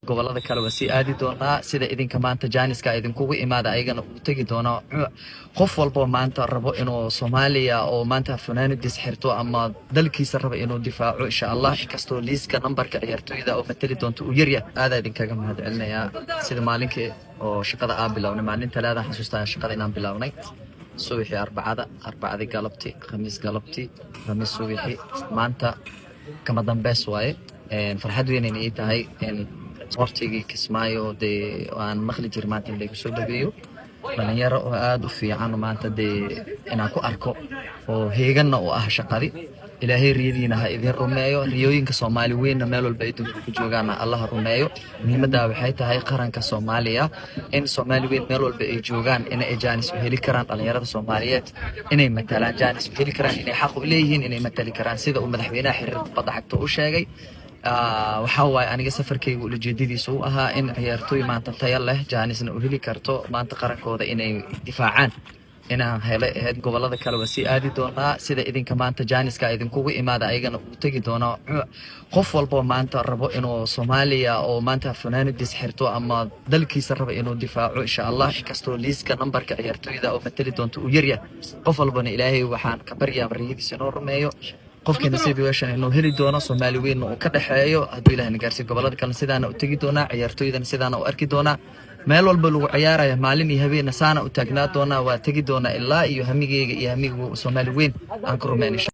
Gobolada kale waa sii aadi doonaa. Sida idinka maanta jaaniska idinkugu imaada, ayagana uu tegi doonaa. Qof walboo maanta rabo inuu Soomaaliya oo maanta funaanadiis xirto ama dalkiisa rabo inuu difaaco, insha Allah, inkastoo liiska nambarka ciyaartooyda oo matali doonto uu yaryahay, aadaa idinkaga mahad celinayaa. Sida maalinkii oo shaqada aan bilownay, maalin Talaada xasuustaa shaqada inaan bilownay, subaxii Arbacada, Arbacadii galabti, Khamiis galabti, Khamiis subaxii, maanta kama dambeys waaye. Farxad weynayna ii tahay in sportigii Kismaayo dee aan maqli jir maanta in laygu soo dhaweeyo, dhalinyaro oo aada u fiican maanta dee inaan ku arko oo heeganna u ah shaqadi. Ilaahay riyadiina ha idin rumeeyo, riyooyinka Soomaali weynna meel walba ay dunida ku joogaanna Allaha rumeeyo. Muhiimadda waxay tahay qaranka Soomaaliya in Soomaali weyn meel walba ay joogaan in ay jaanis u heli karaan, dhalinyarada Soomaaliyeed inay matalaan jaanis u heli karaan, inay xaq u leeyihiin inay matali karaan, sida uu madaxweynaha xiriirka kubadda cagta u sheegay. Waxaa waaye aniga safarkayga ulajeedadiisa u ahaa in ciyaartooy maanta tayo leh jaanisna u heli karto maanta qarankooda inay difaacaan inaan helay ahayd. Gobolada kale waa sii aadi doonaa. Sida idinka maanta jaaniska idinkugu imaada, ayagana uu tegi doonaa. Qof walboo maanta rabo inuu Soomaaliya oo maanta funaanadiis xirto ama dalkiisa rabo inuu difaaco, insha Allah, inkastoo liiska nambarka ciyaartooyda oo matali doonto uu yaryahay, qof walbana Ilaahay waxaan ka baryaa riyadiisa inuu rumeeyo, qofkii nasiib yeeshan inuu heli doono, Soomaali weynna uu ka dhexeeyo. Hadduu Ilaah na gaarsiiyo, gobolada kalena sidaana u tegi doonaa, ciyaartooydana sidaana u arki doonaa, meel walba lagu ciyaaraya maalin iyo habeenna saana u taagnaa doonaa. Waa tegi doonaa ilaa iyo hamigeyga iyo hamiga Soomaali weyn aan ka rumeyn, insha